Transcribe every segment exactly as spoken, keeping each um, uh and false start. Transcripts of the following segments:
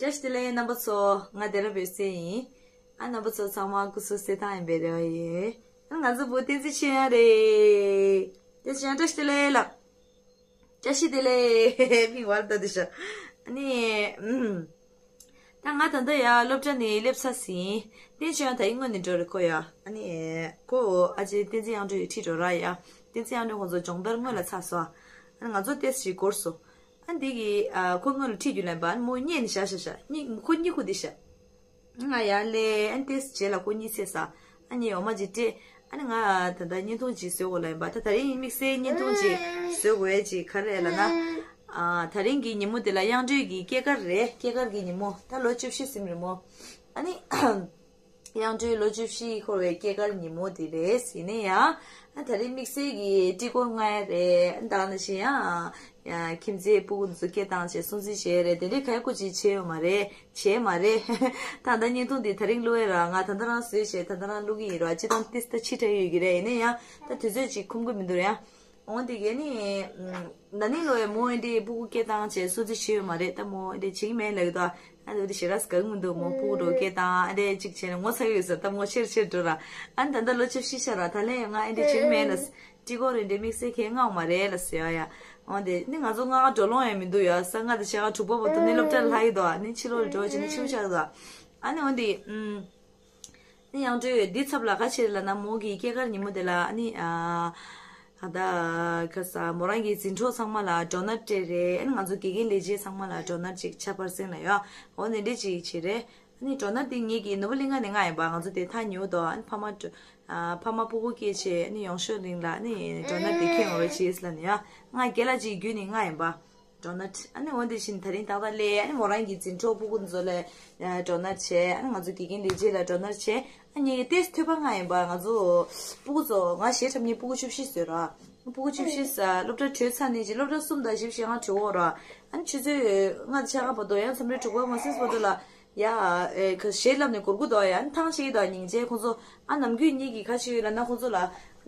བཀྲ་ཤིས་བདེ་ལེགས་རྣམ་པ་ཚོ། ང་སྡེ་ར་བོད་སེ་ཡིན། ཨ་རྣམ་པ་ཚོ་ཚང་མ་སྐུ་གཟུགས་གསལ་ཐང་ཡིན་པའི་རེ་བ་ཡོད། ཨ་ང་ཚོ་བུ་བསྟན་འཛིན་ཆོས་དབྱངས་རེད། བསྟན་འཛིན་ཆོས་དབྱངས་བཀྲ་ཤིས་བདེ་ལེགས་ལགས། བཀྲ་ཤིས་བདེ་ལེགས། མིག་བར་ལྟ་དུ་ཤོག་ཨ་ནི། ཨུམ། ད་ང་ད་ལྟ་ཡ་སློབ་གྲྭ་ནས་སླེབས་ཚར་ཟིན། བསྟན་ཆོས་དབྱངས་ད་ཡིན་སྔོན་ནས་འགྲོ་རེད་ཁོ་ཡ། ཨ་ནི། ཁོ་ཨ་ཅེ་བསྟན་འཛིན་དབྱངས་སྒྲོན་ཁྲིད་འགྲོ་ར་ཡ། བསྟན་འཛིན་དབྱངས་སྒྲོན་ཁོང་ཚོ་སྦྱོང་བརྡར་སྔོན་ལ་ཚར་སོང་། ཨ་ནི་ང་ཚོ་ཏེས་ཞིག་འགོར་སོང་། ཨ་འདི་གི་ཨ་ཁོ་སྔོན་ལ་ཁྲིད་རྒྱུ་ལབ་པ། ཨ་ནི་མོ་བསྙེས་ནས་བཞག་བཞག་བཞག་གཉིད་ཁོ་གཉིད་ཁུག་དེ་བཞག་ང་ཡར་སླེབས། ཨ་ནི་ཏེས་རྗེས་ལ་ཁོ་གཉིད་སད་ས། ཨ་ནི་འོ་མ་ཅིག་སྤྲད། ཨ་ནི་ང་ད་ལྟ་བརྙན་ཐུང་ཅིག་བཟོ་དགོས་ལབ་ཡིན་པ། ད་ད་རིང་དམིགས་བསལ་བརྙན་ཐུང་ཅིག་བཟོ་དགོས་ཡས་ཅིག་ག་རེ་ལབ་ན། ཨ་ད་རིང་གི་ཉིན་མོ་དེ་ལ་དབྱངས་སྒྲོན་གྱི་སྐྱེས་སྐར་རེད། སྐྱེས་སྐར་གྱི་ཉིན་མོ། ད་ལོ་བཅུ་བཞི་ཟིན་རེད་མོ། ཨ་ནི། དབྱངས་སྒྲོན་ལོ་བཅུ་བཞི་འཁོར་བའི་སྐྱེས་སྐར་ཉིན་མོ་དེ་རེད་ཟེར་ནས་ཡང་། ཨ་ད་རིང་དམིགས་བསལ་གྱི་སྤྲི་གོར་མངགས་ཡ་རེད། ད་ནང་བཞིན་ཡང་། ཡང་ཁྱིམ་མཚེས་སྤུ་གུ་ཚོ་སྐད་བཏང་བྱས་སྲུང་བརྩི་བྱས་རེད། དེ་འདྲའི་ག་ཡ་སྐུ་ཅིག་བྱས་ཡོད་མ་རེད། བྱས་མ་རེད། ད་ལྟ་བརྙན་ཐུང་འདི་ད་རིང་བླུགས་ཡ་ར། ང་ད་ལྟ་རང་བཟོས་བྱས་ད་ལྟ་རང་བླུགས་ཀྱི་ཡིན་ར། སྤྱི་བཏང་ཏིས་ད་ཕྱི་དྲགས་ཡོད་ཀྱི་རེད། ཡིན་ན་ཡང་ད་དུས་ཚོད་ཅིག་ཁོམ་གི་མི་འདུག་ར། འོང་དེ་གས་ནི། ན་ནིང་ལོ་ཡ་མོ་ཨེ་འདྲའི་སྤུ་གུ་སྐད་བཏང་བྱས་སྲུང་བརྩི་བྱས་ཡོད་མ་རེད། ད་མོ་ཨེ་འདྲའི་བྱེད་ཀྱི་མེད་ལབ་ཀྱི་འདུག་ཨ་འདི་འདི་ཞེ་དྲག་དགའ་གི་མི་འདུག་མོ་སྤུ་གུ་འགྲོ་སྐད་བཏང་ཨེ་འདྲའི་ཅིག་བྱས་ནས་ངོ་ཚ་གི་ཡོད་ཟེར། ད་མོ་ཆེར་ཆེར་འགྲོ་ར། ཨ་ནི་ད་ལྟ་ལོ་བཅུ་བཞི་ཤར་ར། ད་ལན་ཡང་ང་ཨེ་འདྲའི་བྱེད་ཀྱི་མེད་ལ། སྤྲི་གོར་ཨེ་འདྲའི་དམིགས་བསལ་གས་མངགས་མ་རེད་ལ་ཟེར་ཡ། འོང་དེ་ནི་ང་ཚོ་ལྔ་ག་འགྲོ་ལོང་ཡང་མི་འདུག་ཡ། ས་ལྔ་དང་ཕྱེད་ཀ་དྲུག་པ་བར་དུ་ནི་སློབ་གྲྭ་ལ་ལྷག་གི་འདུག་ཨ་ནི་ཕྱི་ལོགས་ལ་འགྲོ་བྱས་ནས་ཕྱི་པོ་ཆགས་གི་འདུག་ཨ་ནི་འོང་དེ། ཨུམ། ནི་དབྱངས་སྒྲོན་འདི་ཚབ་ལ་ག་ཕྱིར་ལབ་ན། མོ་གི་སྐྱེས་སྐར་ཉིན་མོ་དེ་ལ་ཨ་ནི་ཨ་ད་ག་ས་མོ་རང་གི་འཛིན་གྲོགས་ཚང་མ་ལ་ཌོ་ནཊ་སྤྲད་རེད། ཨ་ནི་ང་ཚོ་དགེ་རྒན་ལས་བྱེད་ཚང་མ་ལ་ཌོ་ནཊ་ཅིག་ཆ་པར་སེང་ལ་ཡོད། འོ་ནི་འདྲ་ཅིག་བྱེད་རེད། ཨ་ནི་ཌོ་ནཊ་དེ་ངེད་ཀྱི་ནོར་བུ་གླིང་ཁ་ནས་མངགས་ཡིན་པ། ང་ཚོ་དེ་ཐག་ཉེ་བོ་འདུག་ཨ་ནི་ཕ་མ་ཨ་ཕ་མ་སྤུ་གུ་སྐྱེས་བྱས་ཨ་ནི་ཡོང་ཤོག་རིང་ལ་ཨ་ནི་ཌོ་ནཊ་དེ་ཁྱེར་ཡོང་རོགས་བྱེད་ལབ་ནས་ཡ། ང་རྒན་ལགས་ཅིག་བརྒྱུད་ནས་མངགས་ཡིན་པ། ཌོ་ནཊ། ཨ་ནི་འོ་དེ་བཞིན་ད་རིང་ཏག་ཏག་སླེབས། ཨ་ནི་མོ་རང་གི་འཛིན་གྲོགས་སྤུ་གུ་ཚོ་ལ་ཌོ་ནཊ་བྱས། ཨ་ནི་ང་ཚོ་དགེ་རྒན་ལས་བྱེད་ལ་ཌོ་ནཊ་བྱས། ཨ་ནི་ངས་ཏེས་ཐོས་པ་མངགས་ཡིན་པ། ང་ཚོ་སྤུ་གུ་ཚོ་ང་གཞས་འཁྲབ་མཁན་སྤུ་གུ་བཅུ་བཞི་བཟོས་ར། སྤུ་གུ་བཅུ་བཞི་ས་སློབ་གྲྭ་གྲོལ་ཚར་ནས་ཅིག་སློབ་གྲྭ་གསུམ་དང་བཞི་བཞི་ལྔ་གྲོལ་འོ་ར། ཨ་ནི་ཆུ་ཚོད་ལྔ་དང་ཕྱེད་ཀ་བར་དུ་ཡང་མཚམས་རེ་དྲུག་པ་མ་ཟིན་བར་དུ་ལ། ཡ། ཨེ་ཁ་གཞས་བསླབ་ནས་གོར་གུ་དོ་ཡ། ཨ་ནི་ཐང་ཆད་དོ་སྙིང་རྗེ། ཁོང་ཚོ་ཨ་ནམ་རྒྱུན་གཉིས་ཀྱི་ཁ་ཤས་ཡོད་ལ་ན། ཁོང་ཚོ་ལ་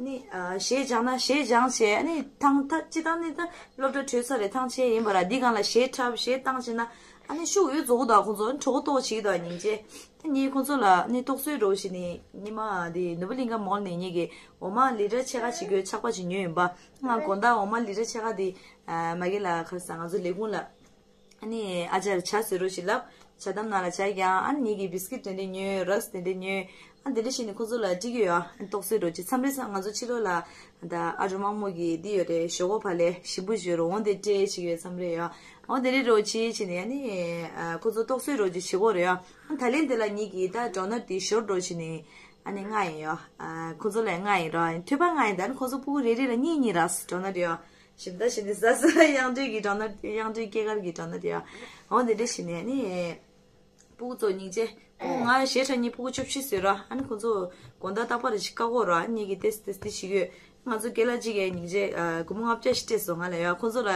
ནི་ཨ་གཞས་སྦྱང་ན་གཞས་སྦྱང་བྱས། ཨ་ནི་ཐང་ཐ་ཅི་ཐང་ནི་ད་སློབ་གྲྭ་གྲོལ་ཚར་རེད། ཐང་ཆད་ཡིན་པ་ར། འདི་སྒང་ལ་གཞས་འཁྲབ་གཞས་བཏང་བྱས་ན་ཨ་ནི་ཤུགས་ཡོད་རྫོགས་དོ། ཁོང་ཚོ་གྲོགས་གཏོགས་བྱེད་དོ་སྙིང་རྗེ། ད་ངས་ཁོང་ཚོ་ལ་ནི་རྟོག་བཟོས་འགྲོ་བྱས་ནི་ཉི་མ་འདི་ནོར་བུ་གླིང་ཁ་མོལ་ནས་ངེད་ཀྱི་འོ་མ་ལི་ཊར་ཕྱེད་ཀ་བྱེད་དགོས་ཆག་པ་ཅིག་ཉོས་ཡིན་པ། ང་དགོང་དག་འོ་མ་ལི་ཊར་ཕྱེད་ཀ་འདི་ཨ་མ་གི་ལ་ཁ་ས་ང་ཚོ་ལས་ཁུངས་ལ། ཨ་ནི་ཨ་ཅག་ལ་ཇ་བཟོས་རོགས་ཞེས་ལབ། ཇ་དམ་ནང་ལ་ཇ་བརྒྱངས། ཨ་ནི་ངེད་ཀྱིས་བིས་ཀིཊ་དེ་འདྲ་ཉོས། རགས་དེ་འདྲ་ཉོས། ཨ་དེ་འདྲ་བྱས་ནས་ཁོ་ཚོ་ལ་སྤྲད་ཀྱི་ཡོད། ཨ་ནི་རྟོག་བཟོས་རོགས་ཅིག་མཚམས་རེ་མཚམས་ང་ཚོ་ཕྱི་ལོགས་ལ་ད་ཨ་འབྲུག་མང་མོ་གི་འདི་ཡོད་རེད། ཞོག་ཁོག་བ་ལས་ཞིམ་པོ་བཞོས་རོགས། འོང་དེ་སྤྲད་ཅིག་ཡོད་མཚམས་རེ་ཡོད། འོང་དེ་འདྲ་རོགས་ཅིག་བྱས་ནས་ཨ་ནི་ཨ་ཁོ་ཚོ་རྟོག་བཟོས་རོགས་ཅིག་བྱེད་དགོས་རེད་ཡ། ཨ་ད་ལན་དེ་ལ་ངེད་ཀྱིས་ད་ཌོ་ནཊ་དེ་ཞོར་འགྲོ་བྱས་ནས་ཨ་ནི་མངགས་ཡིན་ཡ། ཨ་ཁོ་ཚོ་ལ་མངགས་ཡིན་རོགས། ཐོས་པ་མངགས་ཡིན། ད་ཨ་ནི་ཁོ་ཚོ་སྤུ་གུ་རེ་རེ་ལ་གཉིས་གཉིས་རགས་ཌོ་ནཊ་ཡ། ཞིམ་ད་ཞིམ་དེ་ཟ་ཟ། དབྱངས་སྒྲོན་གྱི་ཌོ་ནཊ། དབྱངས་སྒྲོན་སྐྱེས་སྐར་གྱི་ཌོ་ནཊ་ཡ། འོ་དེ་འདྲ་བྱས་ནས་ནི། སྤུ་གུ་ཚོ་སྙིང་རྗེ། སྤུ་གུ་ང་གཞས་འཁྲབ་མཁན་སྤུ་གུ་བཅུ་བཞི་བཟོས་ར། ཨ་ནི་ཁོ་ཚོ་དགོང་དག་རྟག་པར་ཞིག་བཀག་འོ་ར། ཨ་ནི་ངེད་ཀྱིས་ཏེས་ཏེས་ཏེས་ཤིག་ཡོད། ང་ཚོ་རྒན་ལགས་གཅིག་གིས་སྙིང་རྗེ་ཨ་སྒོར་མོ་ལྔ་བརྒྱ་ཞིག་སྤྲད་སོང་ང་ལ་ཡ། ཁོ་ཚོ་ལ་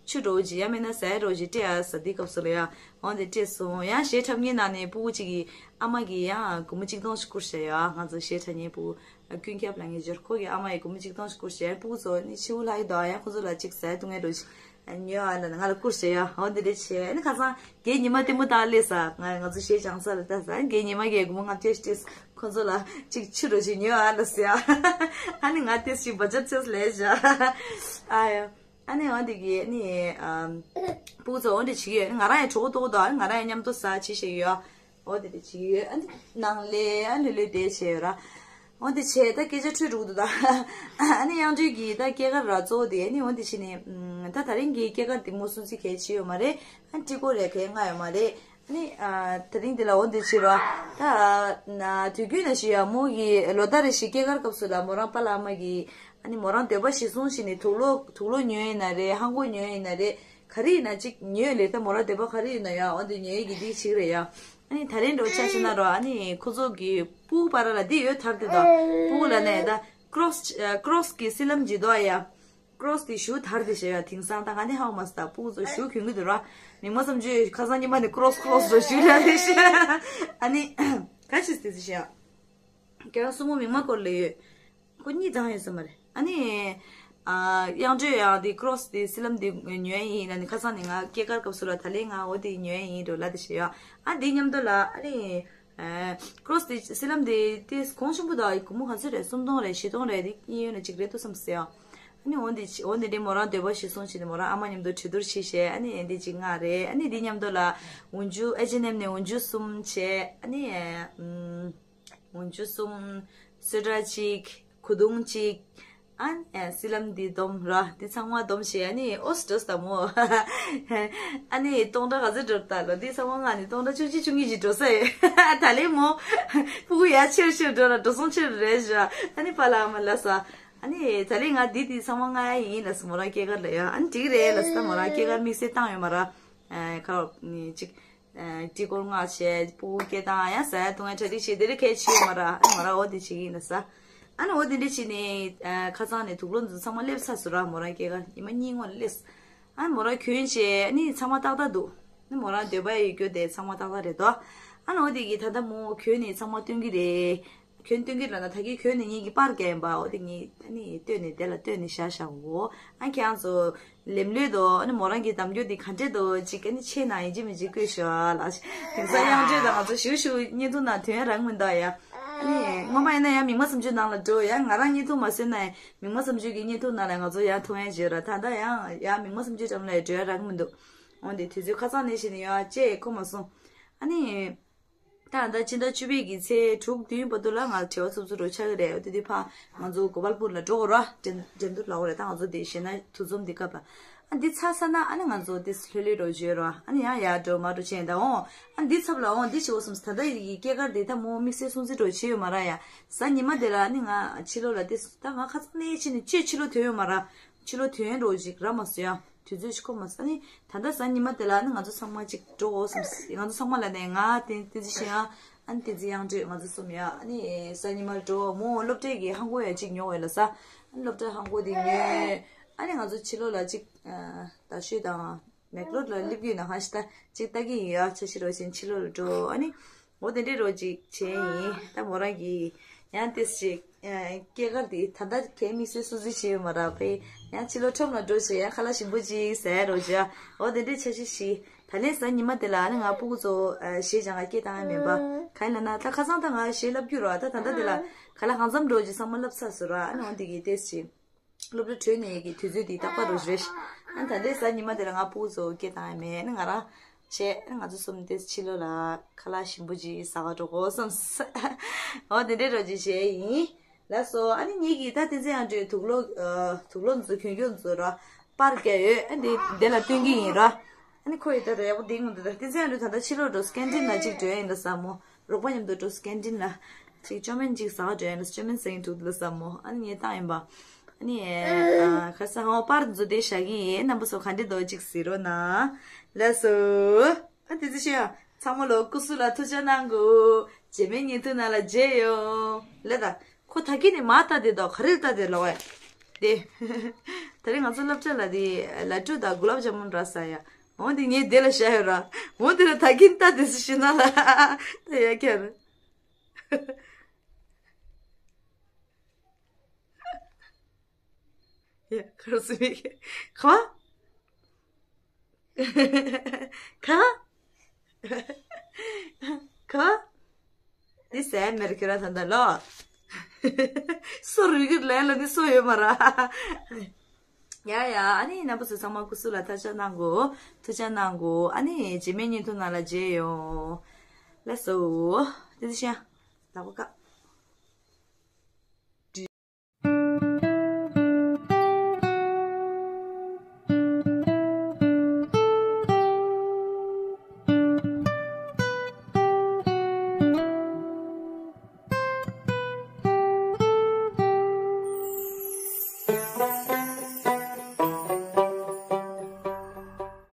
ཆུ་འདྲ་བོ་ཅིག་ཡང་མིན་ན་ཟ་ཡ་འདྲ་བོ་ཅིག་སྤྲད་ཨ་ཟེར། དེའི་སྐབས་སུ་ལ་ཡ། འོ་དེ་སྤྲད་སོང་། ཡང་གཞས་འཁྲབ་མཁན་ནང་ནས་སྤུ་གུ་གཅིག་གིས་ཨ་མ་གིས་ཡང་སྒོར་མོ་གཅིག་སྟོང་ཞིག་བསྐུར་བྱས་ཡ། ང་ཚོ་གཞས་འཁྲབ་མཁན་སྤུ་གུ། ཀུན་ཁྱབ་ལ་ངའི་འབྱོར་ཁོ་གི་ཨ་མ་ཡི་སྒོར་མོ་གཅིག་སྟོང་ཞིག་བསྐུར་བྱས། སྤུ་གུ་ཚོ་ནི་ཕྱི་པོ་ལྷག་གི་འདུག་ཡང་ཁོ་ཚོ་ལ་གཅིག་ཟ་ཡ་བཏུང་ཡ་འདྲ་བོ་ཞིག་ཉོས་ཨ་ལ་ང་ལ་བསྐུར་བྱས་ཡ། འོ་འདི་འདྲ་བྱས། ཨ་ནི་ཁ་སང་རྒན་ཉི་མ་ལྟད་མོ་ལྟ་སླེབས་ས། ང་ང་ཚོ་གཞས་སྦྱང་ས་ལ་ལྟ་ས། རྒན་ཉི་མ་གིས་སྒོར་མོ་ལྔ་བརྒྱ་ཞིག་སྤྲད། ཁོ་ཚོ་ལ་གཅིག་ཆུ་འདྲ་བོ་ཞིག་ཉོས་ཨ་ལ་ཟེར་ཡ། ཨ་ནི་ང་ཏེས་ཞིག་བ་ཇེཊ་ཚོས་ལས་བཞག་ཨ་ཡ། ཨ་ནི་འོ་འདི་གི་ནི་ཨམ། སྤུ་གུ་ཚོ་འོ་འདི་བྱེད་ཀྱི་ཡོད། ང་རང་ཡང་གྲོགས་པོ་ཏོག་ཏོག་ཨ་ནི་ང་རང་ཡང་མཉམ་དུ་ཟ་བྱེད་བཞིན་ཡོད། འོ་དེ་འདྲ་བྱེད་ཀྱི་ཡོད། ཨ་ནི་ནང་ལས་ཨ་ལྷོད་ལྷོད་བསྡད་བྱས་ཡོད་ར། འོ་དེ་བྱས་ད་སྐད་ཆ་འཕྲོས་འགྲོ་གི་འདུག་ད། ཨ་ནི་དབྱངས་སྒྲོན་གྱི་ད་སྐྱེས་སྐར་ར་གཙོ་བོ་དེ། ཨ་ནི་འོ་དེ་བྱས་ནས་ཨམ། ད་ད་རིང་གི་སྐྱེས་སྐར་དེ་མོ་སྲུང་བརྩི་གལ་ཆེ་ཡོད་མ་རེད། ཨ་ནི་སྤྲི་གོར་རེ་གལ་མངགས་ཡོད་མ་རེད། ཨ་ནི་ཨ་ད་རིང་འདི་ལ་འོ་འདི་བྱེད་རོགས། ད་ན་དུས་རྒྱུན་ན་ཞུ་ཡ་མོ་གི་ལོ་ལྟར་རེ་བཞིན་སྐྱེས་སྐར་སྐབས་སུ་ལ་མོ་རང་པཱ་ལགས་ཨ་མ་གི་ཨ་ནི་མོ་རང་འདོད་པ་གཞིར་བཟུང་བྱས་ནས་དུག་ལོག་དུག་ལོག་ཉོས་ཡིན་ན་རེད། ཧང་གོ་ཉོས་ཡིན་ན་རེད། ག་རེ་ཡིན་ན་གཅིག་ཉོས་ལེ། ད་མོ་རང་འདོད་པ་ག་རེ་ཡིན་ན་ཡང་འོ་འདི་ཉོས་ཀྱི་འདི་གཅིག་རེད་ཡ། ཨ་ནི་ད་རིང་འགྲོ་ཆ་ཕྱིན་ན་རོ། ཨ་ནི་ཁོ་ཚོ་གི་སྤུ་གུ་བར་ལ་འདི་ཡོད་དར་དེ་དང་། སྤུ་གུ་ལ་ནས་ད་ཀྲོག་སི་ཀྲོག་སི་གི་སི་ལམ་ཇི་དོ་ཡ། ཀྲོག་སི་དེ་ཞུ་དར་དེ་བྱས་ཡ། དེང་སང་ད་ང་ནི་ཧ་གོ་མ་སོང་། ད་སྤུ་གུ་ཚོ་ཞུ་གྱོན་གི་འདུག་ར། མིག་མ་བསམ་བརྗོད་ཁ་སང་ཉི་མ་ནས་ཀྲོག་སི་ཀྲོག་སི་རོ་ཞུ་ལ་རེ་ཤི། ཨ་ནི་ག་ཤི་སྟེ་ཟི་ཤ། ཁྱེད་རང་སྲུ་མོ་མིག་མ་སྐོར་ལ་ཡོད། ཁོ་གཉིད་བཏང་ཡོད་ས་མ་རེད། ཨ་ནི། ཨ་དབྱངས་སྒྲོས་ཡང་དེ་ཀྲོ་སི་དེ་སི་ལམ་དེ་ཉོས་ཡིན་ན་ནི་ཁ་སང་ནས་ང་སྐྱེས་སྐར་སྐབས་སུ་ལ་ད་ལན་ང་འོ་དེ་ཉོས་ཡིན་འགྲོ་ལ་དེ་ཞེས་ཡ། ཨ་དེ་མཉམ་དུ་ལ་ཨ་ནི་ཀྲོ་སི་དེ་སི་ལམ་དེ་དེ་གོང་ཆེན་པོ་དང་སྒོར་མོ་ག་ཚོད་རེད། སུམ་སྟོང་རེད། བཞི་སྟོང་རེད། དེ་གཡས་གཡོན་ལ་གཅིག་རེད་འདུག་བསམ་སོང་ཡ། ཨ་ནི་འོ་འདི་ཅི་འོ་འདི་འདྲའི་མོ་རང་འདོད་པ་ཞིག་གསུངས་བྱས་ནས་མོ་རང་ཨ་མ་མཉམ་དུ་གྲོས་བསྡུར་བྱས་བྱས། ཨ་ནི་འདི་ཅིག་ང་རེད། ཨ་ནི་འདི་མཉམ་དུ་ལ་འོན་ཆུ་ཨེ་ཆི་ཨེན་ཨེམ་ནས་འོན་ཆུ་གསུམ་བྱས། ཨ་ནི་ཨུམ། འོན་ཆུ་གསུམ། སོས་དྲ་གཅིག་གོས་ཐུང་གཅིག་ཨ་ནི་སི་ལམ་འདི་སྡོམ་ར། འདི་ཚང་མ་སྡོམ་བྱས། ཨ་ནི་ཨོ་སི་འགྲོ་ས་མོ། ཨ་ནི་སྟོང་ཕྲག་ག་ཚོད་འགྲོ་ད་ལོ། འདི་ཚང་མ་ང་ནི་སྟོང་ཕྲག་བཅུ་གཅིག་བཅུ་གཉིས་ཅིག་འགྲོ་ས་ཡོད། ད་ལན་མོ་ཕྲུ་གུ་ཡ་ཆེར་ཆེར་འགྲོ་ལ་འགྲོ་སོང་ཆེར་རེད་ཤག་ཨ་ནི་པཱ་ལགས་ཨ་མ་ལགས་ས། ཨ་ནི་ད་ལན་ང་འདི་འདི་ཚང་མ་ང་ཡ་ཡིན་ལགས་སོ། མོ་རང་སྐྱེས་སྐར་ལ་ཡ། ཨ་ནི་འགྲིག་རེད་ལགས་སོ། ད་མོ་རང་སྐྱེས་སྐར་དམིགས་བསལ་བཏང་ཡོད་མ་ར། ཨ་ཁ་རོག་ནི་ཅིག་ཨ་སྤྲི་གོར་མངགས་བྱས། ཕྲུ་གུ་སྐྱེ་སྟངས་ཡང་ཟ་ཡ་བཏུང་ཡ་གྲ་སྒྲིག་བྱས། དེ་རིགས་གལ་ཆེ་ཡོད་མ་ར། ཨ་ནི་མོ་ར་འོ་དེ་བྱེད་ཀྱི་ཡིན་ལགས་ས། ཨ་ནི་འོ་དེ་འདྲ་བྱས་ནས་ཨ་ཁ་སང་ནས་དུག་ལོག་འཛུགས་ཚང་མ་སླེབས་ཚར་སོང་ར། མོ་རང་སྐྱེས་སྐར་ཉི་མ་གཉིས་སྔོན་ལ་སླེབས། ཨ་ནི་མོ་རང་གྱོན་བྱས། ཨ་ནི་ཚང་མ་ཏག་ཏག་འདུག་ཨ་ནི་མོ་རང་འདོད་པ་ཡོད་རྒྱུ་དེ་ཚང་མ་ཏག་ཏག་རེད་དོ། ཨ་ནི་འོ་དེ་གི་ད་ལྟ་མོ་གྱོན་ནས་ཚང་མ་སྟོན་གྱི་རེད། གྱོན་སྟོན་གྱི་རེད་ན། ད་གིན་གྱོན་ནས་ངེད་ཀྱི་པར་རྒྱག་ཡིན་པ། འོ་དེ་ངས་ཨ་ནི་སྟོན་ནས་དེ་ལ་སྟོན་ནས་བཞག་བཞག་འོ། ཨ་ཁྱེད་རང་ཚོ་ལེམ་ལོས་དོ། ཨ་ནི་མོ་རང་གི་གདམ་རྒྱུ་དེ་ག་འདྲས་དོ་ཅིག་ཨ་ནི་ཆེ་ན་ཡིན་གཅིག་མིན་གཅིག་བཀོད་ཤོག་ལགས། དེང་སང་དབྱངས་སྒྲོས་དང་ང་ཚོ་ཞུ་ཞུ་བརྙན་ཐུང་ནང་ཐོན་ཡ་རག་མི་འདུག་ཡ། ཨ་ནི་སྔོན་མ་ཡིན་ན་ཡང་མིག་དམར་བསམ་ཆུའི་ནང་ལ་འགྲོ་ཡ། ང་རང་བརྙན་ཐུང་མ་བཟོས་ན་ཡང་མིག་དམར་བསམ་ཆུ་གི་བརྙན་ཐུང་ནང་ལ་ང་ཚོ་ཡང་མཐོང་ཡ་བྱོས་ར། ད་ལྟ་ཡང་ཡང་མིག་དམར་བསམ་ཆུའི་འགྲམ་ལ་ཡང་འགྲོ་ཡ་རག་མི་འདུག་འོན་ཏེ་དུས་ཚོད་ཁ་སང་ནས་བྱས་ནས་ཡོང་ཡ་ཅེས་གོ་མ་སོང་། ཨ་ནི། ད་ལྟ་ཕྱི་ཟླ་བཅུ་པའི་གི་ཚེས་དྲུག་བདུན་བར་དུ་ལ་ང་བྲེལ་བ་འཚུབ་འཚུབ་རུ་ཆགས་ཀྱི་རེད། དེ་དུས་ཕར་ང་ཚོ་གོ་པལ་པུར་ལ་འགྲོ་དགོས་ར། འགྲན་འགྲན་བསྡུར་ལ་འོ་རེད། ད་ང་ཚོ་དེ་གཞས་སྣ་འདུ་འཛོམས་འདི་སྐབས་ལ། ཨ་འདི་ཚར་ཚར་ན་ཨ་ནི་ང་ཚོ་དེ་ལྷོད་ལྷོད་རོགས་བྱོས་ར། ཨ་ནི་ཡང་ཡར་འགྲོ་མར་འགྲོ་བྱས་ད་འོང་། ཨ་འདི་ཚབ་ལ་འོང་འདི་བྱེད་འོ་བསམ། ད་ལྟ་ཡི་གི་སྐྱེས་སྐར་དེ་ད་མོ་དམིགས་བསལ་སྲུང་བརྩི་འགྲོ་བྱས་ཡོད་མ་ར་ཡ། གཟའ་ཉི་མ་དེ་ལ་ཨ་ནི་ང་ཕྱི་ལོགས་ལ་དེ་ད་ང་ཁ་སང་ནས་ཕྱིན་ནས་ཅིག་ཕྱི་ལོགས་ཐོན་ཡོད་མ་ར། ཕྱི་ལོགས་ཐོན་རོགས་ཅིག་ར་མ་སོ་ཡ། དུས་ཚོད་ཅིག་ཁོམ་མ་སོང་། ཨ་ནི་ད་ལྟ་གཟའ་ཉི་མ་དེ་ལ་ཨ་ནི་ང་ཚོ་ཚང་མ་ཅིག་འགྲོ་འོ་བསམ། ང་ཚོ་ཚང་མ་ལ་ནས་ང་བསྟན་བསྟན་འཛིན་ཤེས་ཡ། ཨ་ནི་བསྟན་འཛིན་དབྱངས་སྒྲོན། ང་ཚོ་གསུམ་ཡ། ཨ་ནི་གཟའ་ཉི་མར་འགྲོ་མོ་སློབ་གྲྭའི་གི་ཧང་གོ་ཡ་ཅིག་ཉོ་འོས་ལ་ས། ཨ་ནི་སློབ་གྲྭའི་ཧང་གོ་དེ་ཉོས། ཨ་ནི་ང་ཚོ་ཕྱི་ལོགས་ལ་ཅིག་ད་ཤོད་དང་མེག་ལོར་ལ་སླེབས་ཀྱི་ཡོད་ན་ཧང་ཤི་ད་ཅིག་ལྟ་གི་ཡིན་ཡ། ཆ་ཤི་རོ་ཞིན་ཕྱི་ལོགས་ལ་འགྲོ། ཨ་ནི། འོ་དེ་འདྲའི་རོ་ཅིག་བྱས་ཡིན། ད་མོ་རང་གིས་ཡང་ཏེ་ཞིག་སྐྱེས་སྐར་དེ་ད་ལྟ་གའི་དམིགས་བསལ་སྲུང་བརྩི་བྱས་ཡོད་མ་ར། ཕའི་ཡང་ཕྱི་ལོགས་ཁྲོམ་ལ་འགྲོ་ཞིག་ཡང་ཁ་ལག་ཞིམ་པོ་ཅིག་ཟས་རོ་ཅིག་འོ་དེ་འདྲའི་འཆར་གཞི་ཞིག་ད་ལན་གཟའ་ཉི་མ་དེ་ལ་ཨ་ནི་ང་སྤུ་གུ་ཚོ་གཞས་སྦྱང་ག་སྐད་བཏང་ཡ་མེད་པ། ག་ཡིན་ལ་ན་ད་ཁ་སང་ད་ང་གཞས་བསླབ་རྒྱུ་རོ། ད་ད་ལྟ་དེ་ལ་ཁ་ལག་གང་འཚམ་འགྲོ་ཅིག་ཚང་མ་བསླབ་ཚར་སོང་ར། ཨ་ནི་འོ་དེ་གི་ཏེ་ཞིག་སློབ་གྲྭ་གྲོལ་ནས་ཀྱི་དུས་ཚོད་འདི་རྟག་པར་རུ་རེད། ཨ་ད་ལྟའི་གཟའ་ཉི་མ་དེ་ལ་ང་སྤུ་གུ་ཚོ་སྐད་བཏང་ཡ་མེད། ཨ་ནི་ང་རང་བྱས། ཨ་ང་ཚོ་གསུམ་དེ་ཕྱི་ལོགས་ལ་ཁ་ལག་ཞིམ་པོ་ཅིག་ཟ་ག་འགྲོ་དགོས་བསམ། འོ་དེ་འདྲའི་རོ་ཅིག་བྱས་ཡིན། ལགས་སོ། ཨ་ནི་ངེད་ཀྱིས་ད་བསྟན་འཛིན་དབྱངས་སྒྲོན་དུག་ལོག་དུག་ལོག་ཚོ་གྱོན་གྱོན་ཚོ་ར་པར་རྒྱག་ཡོད། ཨ་འདི་འདི་ལ་སྟོན་གྱི་ཡིན་ར། ཨ་ནི་ཁོ་ཡི་ད་ར་ཡག་པོ་བསྡད་ཡོང་འདུག་ད་བསྟན་འཛིན་དབྱངས་སྒྲོན་ད་ལྟ་ཕྱི་ལོགས་འགྲོ་སི་ཀན་ཊིན་ལ་ཅིག་འགྲོ་ཡ་ཡིན་ད་ས་མོ། རོགས་པ་མཉམ་དུ་འགྲོ་སི་ཀན་ཊིན་ལ་ཅིག་ཅོ་མན་ཅིག་ཟ་ག་འགྲོ་ཡ་ཡིན་ལ། ཅོ་མན་ཟ་གིན་འདུག་ལ་ས་མོ། ཨ་ནི་ངས་བཏང་ཡིན་པ། ཨ་ནི་ཨ་ཁ་སང་ཧོ་པར་འཛུལ་ཏེ་བཞག་གིན་ཡིན། རྣམ་པ་ཚོ་ག་འདྲ་འདུག་ཅིག་གཟིགས་རོགས་གནང་། ལགས་སོ། ཨ་དེ་ཚོ་ཤེས་ཡ། ཚང་མ་ལོ་སྐུ་གཟུགས་ལ་ཐུགས་ཅག་གནང་གོ། རྗེས་མའི་བརྙན་ཐུང་ནང་ལ་མཇལ་ཡོང་། ལེ་ད། ཁོ་ད་གིན་ནས་མར་ལྟ་དེ་དོ་ག་རེ་ལྟ་དེ་ལོག་ཨེ། དེ། ད་རེས་ང་ཚོ་སློབ་གྲྭ་ལ་དེ་ལ་ཀྲུ་དང་གུ་ལབ་ཇ་མུན་ར་ཟ་ཡ། འོ་དེ་ངས་དེ་ལ་བཞག་ཡོད་ར། འོ་དེ་ལ་ད་གིན་ལྟ་དེ་སུ་ཤི་ན་ལ། ད་ཡ་ཁྱེར། ཡ་ཁར་སི་མི་ཁ། ཁ། ཁ། འདི་ཟས་མེར་ཁྱོད་ར་ད་ད་ལོ། སོ་རུལ་གྱི་ལན་ལ་འདི་སོ་ཡོད་མ་ར། ཡ་ཡ། ཨ་ནི་རྣམ་པ་ཚོ་ཚང་མ་སྐུ་གཟུགས་ལ་ཐུགས་ཅག་གནང་གོ། ཐུགས་ཅག་གནང་གོ། ཨ་ནི་རྗེས་མའི་བརྙན་ཐུང་ནང་ལ་མཇལ་ཡོང་། ལགས་སོ། དེ་ཚེ་ཤ། ལག་པ་བཀག